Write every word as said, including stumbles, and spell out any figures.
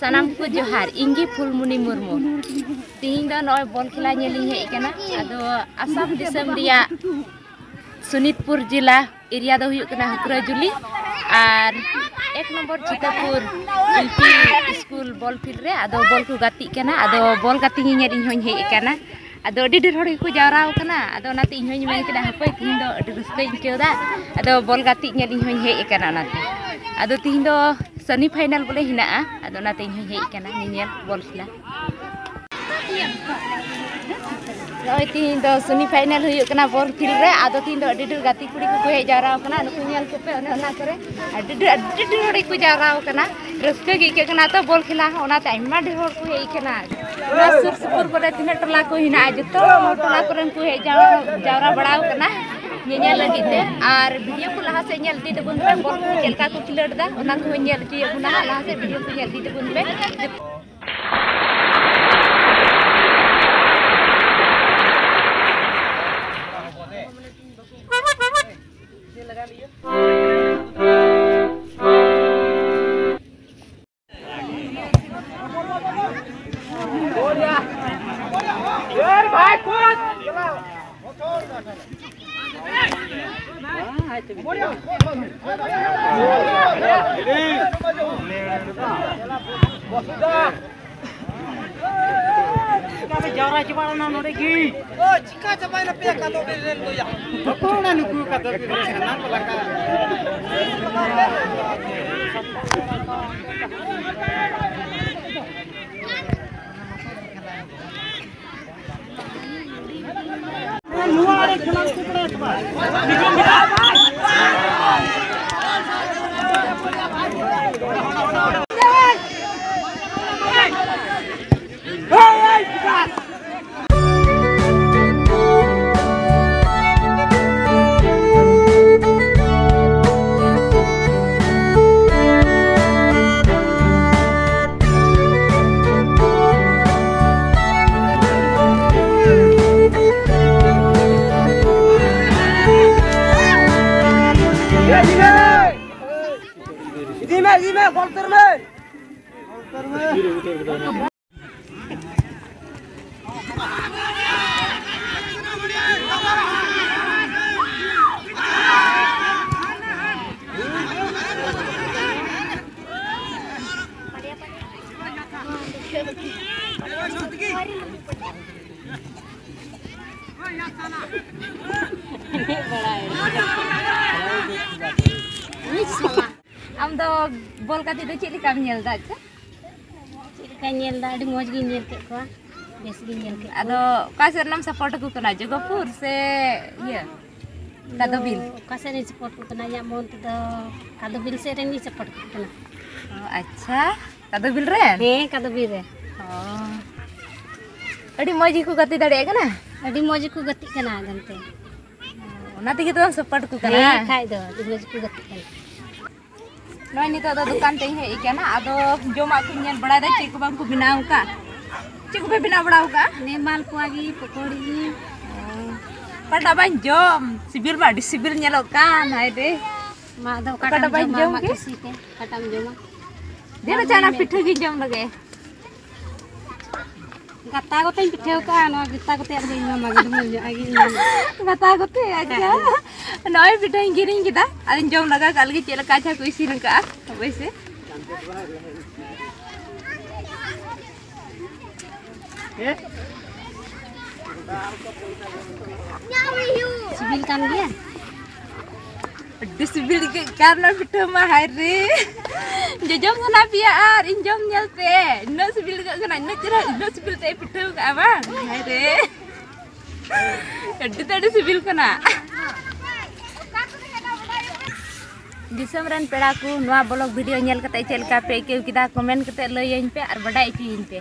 ᱥᱟᱱᱟᱢ ᱠᱚ ᱡᱚᱦᱟᱨ, ᱤᱧ ᱜᱮ ᱯᱷᱩᱞᱢᱩᱱᱤ ᱢᱩᱨᱢᱩ᱾ ᱛᱤᱦᱤᱧ ᱫᱚ ᱱᱚᱜᱼᱚᱭ ᱵᱚᱞ ᱠᱷᱮᱞᱟ ᱧᱮᱞ ᱤᱧ ᱦᱮᱡ ᱟᱠᱟᱱᱟ᱾ ᱟᱫᱚ ᱟᱥᱟᱢ ᱫᱤᱥᱚᱢ ᱨᱮᱭᱟᱜ ᱥᱳᱱᱤᱛᱯᱩᱨ ᱡᱮᱞᱟ ᱮᱨᱤᱭᱟ ᱫᱚ ᱦᱩᱭᱩᱜ ᱠᱟᱱᱟ ᱦᱩᱠᱨᱟᱹᱡᱩᱞᱤ ᱟᱨ ᱮᱠ ᱱᱚᱢᱵᱚᱨ ᱪᱷᱤᱛᱟᱹᱯᱩᱨ ᱮᱞ ᱯᱤ ᱥᱠᱩᱞ ᱵᱚᱞ ᱯᱷᱤᱞᱰ ᱨᱮ᱾ ᱟᱫᱚ ᱵᱚᱞ ᱠᱚ ᱜᱟᱛᱮᱜ ᱠᱟᱱᱟ, ᱟᱫᱚ ᱵᱚᱞ ᱜᱟᱛᱮ ᱧᱮᱧᱮᱞ ᱤᱧ ᱦᱚᱸᱧ ᱦᱮᱡ ᱟᱠᱟᱱᱟ᱾ ᱟᱫᱚ ᱟᱹᱰᱤ ᱰᱷᱮᱨ ᱦᱚᱲ ᱜᱮᱠᱚ ᱡᱟᱣᱨᱟ ᱟᱠᱟᱱᱟ᱾ ᱟᱫᱚ ᱚᱱᱟᱛᱮ ᱤᱧ ᱦᱚᱸᱧ ᱢᱮᱱ ᱠᱮᱫᱟ, ᱦᱟᱯᱳᱭ, ᱛᱤᱦᱤᱧ ᱫᱚ ᱟᱹᱰᱤ ᱨᱟᱹᱥᱠᱟᱹᱧ ᱟᱹᱭᱠᱟᱹᱣ ᱮᱫᱟ, ᱟᱫᱚ ᱵᱚᱞ ᱜᱟᱛᱮᱜ ᱧᱮᱞ ᱤᱧ ᱦᱚᱸᱧ ᱦᱮᱡ ᱟᱠᱟᱱᱟ᱾ ᱚᱱᱟᱛᱮ ᱟᱫᱚ ᱛᱤᱦᱤᱧ ᱫᱚ ᱥᱮᱢᱤ ᱯᱷᱟᱭᱱᱟᱞ ᱵᱚᱞᱮ ᱦᱮᱱᱟᱜᱼᱟ, ᱟᱫᱚ ᱚᱱᱟᱛᱮ ᱤᱧ ᱦᱚᱸᱧ ᱦᱮᱡ ᱟᱠᱟᱱᱟ ᱧᱮᱧᱮᱞ ᱵᱚᱞ ᱠᱷᱮᱞᱟ᱾ ᱱᱚᱜᱼᱚᱭ ᱛᱤᱦᱤᱧ ᱫᱚ ᱥᱮᱢᱤ ᱯᱷᱟᱭᱱᱟᱞ ᱦᱩᱭᱩᱜ ᱠᱟᱱᱟ ᱵᱚᱞ ᱠᱷᱮᱞ ᱨᱮ᱾ ᱟᱫᱚ ᱛᱤᱦᱤᱧ ᱫᱚ ᱟᱹᱰᱤ ᱰᱷᱮᱨ ᱜᱟᱛᱮ ᱠᱩᱲᱤ ᱠᱚᱠᱚ ᱦᱮᱡ ᱡᱟᱣᱨᱟ ᱟᱠᱟᱱᱟ, ᱱᱩᱠᱩ ᱧᱮᱞ ᱠᱚᱯᱮ, ᱚᱱᱮ ᱚᱱᱟ ᱠᱚᱨᱮ ᱟᱹᱰᱤ ᱰᱷᱮᱨ, ᱟᱹᱰᱤ ᱰᱷᱮᱨ ᱦᱚᱲ ᱜᱮᱠᱚ ᱡᱟᱣᱨᱟ ᱟᱠᱟᱱᱟ᱾ ᱨᱟᱹᱥᱠᱟᱹ ᱜᱮ ᱟᱹᱭᱠᱟᱹᱜ ᱠᱟᱱᱟ ᱛᱚ ᱵᱚᱞ ᱠᱷᱮᱞᱟ ᱦᱚᱸ, ᱚᱱᱟᱛᱮ ᱟᱭᱢᱟ ᱰᱷᱮᱨ ᱦᱚᱲ ᱠᱚ ᱦᱮᱡ ᱟᱠᱟᱱᱟ᱾ ᱱᱚᱣᱟ ᱥᱩᱨ ᱥᱩᱯᱩᱨ ᱠᱚᱨᱮ ᱛᱤᱱᱟᱹᱜ ᱴᱚᱞᱟ ᱠᱚ ᱦᱮᱱᱟᱜᱼᱟ, ᱡᱚᱛᱚ ᱴᱚᱞᱟ ᱠᱚᱨᱮᱱ ᱠᱚ ᱦᱮᱡ ᱡᱟᱣ-, ᱡᱟᱣᱨᱟ ᱵᱟᱲᱟ ᱟᱠᱟᱱᱟ ᱧᱮᱧᱮᱞ ᱞᱟᱹᱜᱤᱫ ᱛᱮ᱾ ᱟᱨ ᱵᱷᱤᱰᱤᱭᱳ ᱠᱚ ᱞᱟᱦᱟ ᱥᱮᱫ ᱧᱮᱞ ᱤᱫᱤ ᱛᱟᱵᱚᱱ ᱯᱮ, ᱵᱚᱞ ᱠᱚ ᱪᱮᱫ ᱞᱮᱠᱟ ᱠᱚ ᱠᱷᱮᱞᱳᱰ ᱮᱫᱟ, ᱚᱱᱟ ᱠᱚᱦᱚᱸ ᱧᱮᱞ ᱦᱚᱪᱚᱭᱮᱫ ᱵᱚᱱᱟ ᱦᱟᱸᱜ᱾ ᱞᱟᱦᱟ ᱥᱮᱫ ᱵᱷᱤᱰᱤᱭᱳ ᱠᱚ ᱧᱮᱞ ᱤᱫᱤ ᱛᱟᱵᱚᱱ ᱯᱮ᱾ ᱪᱤᱠᱟᱹ ᱛᱮ ᱡᱟᱣᱨᱟ ᱪᱟᱵᱟᱜ ᱠᱟᱱᱟ ᱱᱚᱰᱮ ᱜᱮ? ᱚ, ᱪᱤᱠᱟ ᱪᱟᱵᱟᱭᱮᱱᱟ ᱯᱮᱭᱟ ᱠᱟᱫᱚ ᱵᱤᱨ ᱨᱮᱱ ᱫᱚᱭᱟ? ᱵᱟᱠᱚ ᱚᱱᱟ ᱱᱩᱠᱩ ᱠᱟᱫᱚ ᱵᱤᱨ ᱨᱮ ᱥᱟᱱᱟᱢ ᱠᱚ ᱞᱟᱜᱟ᱾ ᱟᱢ ᱫᱚ ᱵᱚᱞ ᱜᱟᱛᱮ ᱫᱚ ᱪᱮᱫ ᱞᱮᱠᱟᱢ ᱧᱮᱞ ᱮᱫᱟ? ᱟᱪᱪᱷᱟ, ᱪᱮᱫ ᱞᱮᱠᱟᱧ ᱧᱮᱞ ᱮᱫᱟ, ᱟᱹᱰᱤ ᱢᱚᱡᱽ ᱜᱤᱧ ᱧᱮᱞ ᱠᱮᱫ ᱠᱚᱣᱟ, ᱵᱮᱥ ᱜᱤᱧ ᱧᱮᱞ ᱠᱮᱫ ᱠᱚᱣᱟ᱾ ᱟᱫᱚ ᱚᱠᱟ ᱥᱮᱫ ᱨᱮᱱᱟᱢ ᱥᱟᱯᱳᱨᱴ ᱟᱠᱚ ᱠᱟᱱᱟ, ᱡᱚᱜᱚᱯᱩᱨ ᱥᱮ ᱤᱭᱟᱹ ᱠᱟᱫᱚᱵᱤᱞ? ᱟᱫᱚ ᱚᱠᱟ ᱥᱮᱫ ᱨᱤᱧ ᱥᱟᱯᱳᱨᱴ ᱠᱚ ᱠᱟᱱᱟ, ᱤᱧᱟᱹᱜ ᱢᱚᱱ ᱛᱮᱫᱚ ᱠᱟᱫᱚᱵᱤᱞ ᱥᱮᱫ ᱨᱮᱱ ᱜᱤᱧ ᱥᱟᱯᱳᱨᱴ ᱠᱚ ᱠᱟᱱᱟ᱾ ᱚ, ᱟᱪᱪᱷᱟ, ᱠᱟᱫᱚᱵᱤᱞ ᱨᱮᱱ? ᱦᱮᱸ, ᱠᱟᱫᱚᱵᱤᱞ ᱨᱮ᱾ ᱚ, ᱟᱹᱰᱤ ᱢᱚᱡᱽ ᱜᱮᱠᱚ ᱜᱟᱛᱮ ᱫᱟᱲᱮᱭᱟᱜ ᱠᱟᱱᱟ? ᱟᱹᱰᱤ ᱢᱚᱡᱽ ᱜᱮᱠᱚ ᱜᱟᱛᱮᱜ ᱠᱟᱱᱟ ᱮᱱᱛᱮ᱾ ᱚᱱᱟ ᱛᱮᱜᱮ ᱛᱚ ᱥᱟᱯᱳᱨᱴ ᱠᱚ ᱠᱟᱱᱟ᱾ ᱦᱮᱸ, ᱠᱷᱟᱡ ᱫᱚ ᱟᱹᱰᱤ ᱢᱚᱡᱽ ᱜᱮᱠᱚ ᱜᱟᱛᱮᱜ ᱠᱟᱱᱟ᱾ ᱱᱚᱜᱼᱚᱭ ᱱᱤᱛᱚᱜ ᱫᱚ ᱫᱚᱠᱟᱱ ᱛᱮᱧ ᱦᱮᱡ ᱟᱠᱟᱱᱟ, ᱟᱫᱚ ᱡᱚᱢᱟᱜ ᱠᱚᱧ ᱧᱮᱞ ᱵᱟᱲᱟᱭᱮᱫᱟ, ᱪᱮᱫ ᱠᱚ ᱵᱟᱝ ᱠᱚ ᱵᱮᱱᱟᱣ ᱟᱠᱟᱫ᱾ ᱪᱮᱫ ᱠᱚᱯᱮ ᱵᱮᱱᱟᱣ ᱵᱟᱲᱟ ᱟᱠᱟᱫ? ᱱᱮ ᱢᱟᱞᱯᱩᱣᱟ ᱜᱮ, ᱯᱚᱠᱚᱲᱤ ᱜᱮ᱾ ᱚᱠᱟᱴᱟᱜ ᱵᱟᱹᱧ ᱡᱚᱢ? ᱥᱤᱵᱤᱞ ᱢᱟ ᱟᱹᱰᱤ ᱥᱤᱵᱤᱞ ᱧᱮᱞᱚᱜ ᱠᱟᱱ, ᱦᱟᱭ ᱨᱮ᱾ ᱢᱟ ᱟᱫᱚ ᱚᱠᱟᱴᱟᱜ ᱚᱠᱟᱴᱟᱜ ᱵᱟᱹᱧ ᱡᱚᱢᱟ, ᱡᱚᱢ ᱟᱢᱟᱜ ᱜᱮ? ᱠᱩᱥᱤ ᱛᱮ, ᱚᱠᱟᱴᱟᱜ ᱮᱢ ᱡᱚᱢᱟ? ᱫᱮᱞᱟ ᱪᱟ, ᱚᱱᱟ ᱯᱤᱴᱷᱟᱹ ᱜᱤᱧ ᱡᱚᱢ ᱞᱮᱜᱮ᱾ ᱜᱟᱛᱟ ᱠᱚᱛᱮᱧ ᱯᱤᱴᱷᱟᱹ ᱟᱠᱟᱫᱼᱟ, ᱱᱚᱣᱟ ᱜᱟᱛᱟ ᱠᱚᱛᱮ ᱟᱨ ᱵᱟᱹᱧ ᱧᱟᱢᱟ, ᱜᱟᱹᱰᱤ ᱢᱟᱹᱧ ᱧᱚᱜ ᱟᱜᱮ ᱤᱧ ᱧᱟᱢᱟ᱾ ᱜᱟᱛᱟ ᱠᱚᱛᱮ, ᱟᱪᱪᱷᱟ᱾ ᱦᱮᱸ᱾ ᱱᱚᱜᱼᱚᱭ ᱯᱤᱴᱷᱟᱹᱧ ᱠᱤᱨᱤᱧ ᱠᱮᱫᱟ, ᱟᱫᱚᱧ ᱡᱚᱢ ᱞᱟᱜᱟ ᱠᱟᱜ ᱞᱮᱜᱮ ᱪᱮᱫ ᱞᱮᱠᱟ ᱟᱪᱪᱷᱟ ᱠᱚ ᱤᱥᱤᱱ ᱟᱠᱟᱫᱼᱟ, ᱦᱟᱯᱳᱭ ᱥᱮ᱾ ᱥᱤᱵᱤᱞ ᱠᱟᱱ ᱜᱮᱭᱟ? ᱟᱹᱰᱤ ᱥᱤᱵᱤᱞ ᱟᱹᱭᱠᱟᱹᱜ ᱠᱟᱱ ᱚᱱᱟ ᱯᱤᱴᱷᱟᱹ ᱢᱟ, ᱦᱟᱭ ᱨᱮ᱾ ᱡᱚᱡᱚᱢ ᱥᱟᱱᱟ ᱯᱮᱭᱟ ᱟᱨ ᱤᱧ ᱡᱚᱢ ᱧᱮᱞ ᱯᱮ᱾ ᱩᱱᱟᱹᱜ ᱥᱤᱵᱤᱞ ᱟᱹᱭᱠᱟᱹᱜ ᱠᱟᱱᱟ, ᱩᱱᱟᱹᱜ ᱪᱮᱦᱨᱟ, ᱩᱱᱟᱹᱜ ᱥᱤᱵᱤᱞ ᱛᱮ ᱯᱤᱴᱷᱟᱹ ᱠᱟᱜᱼᱟ ᱵᱟᱝ, ᱦᱟᱭ ᱨᱮ᱾ ᱟᱹᱰᱤ ᱛᱮ ᱟᱹᱰᱤ ᱥᱤᱵᱤᱞ ᱠᱟᱱᱟ᱾ ᱫᱤᱥᱚᱢ ᱨᱮᱱ ᱯᱮᱲᱟ ᱠᱚ, ᱱᱚᱣᱟ ᱵᱞᱚᱜ ᱵᱷᱤᱰᱤᱭᱳ ᱧᱮᱞ ᱠᱟᱛᱮ ᱪᱮᱫ ᱞᱮᱠᱟ ᱯᱮ ᱟᱹᱭᱠᱟᱹᱣ ᱠᱮᱫᱟ, ᱠᱚᱢᱮᱱᱴ ᱠᱟᱛᱮ ᱞᱟᱹᱭᱟᱹᱧ ᱯᱮ ᱟᱨ ᱵᱟᱰᱟᱭ ᱦᱚᱪᱚᱭᱟᱹᱧ ᱯᱮ᱾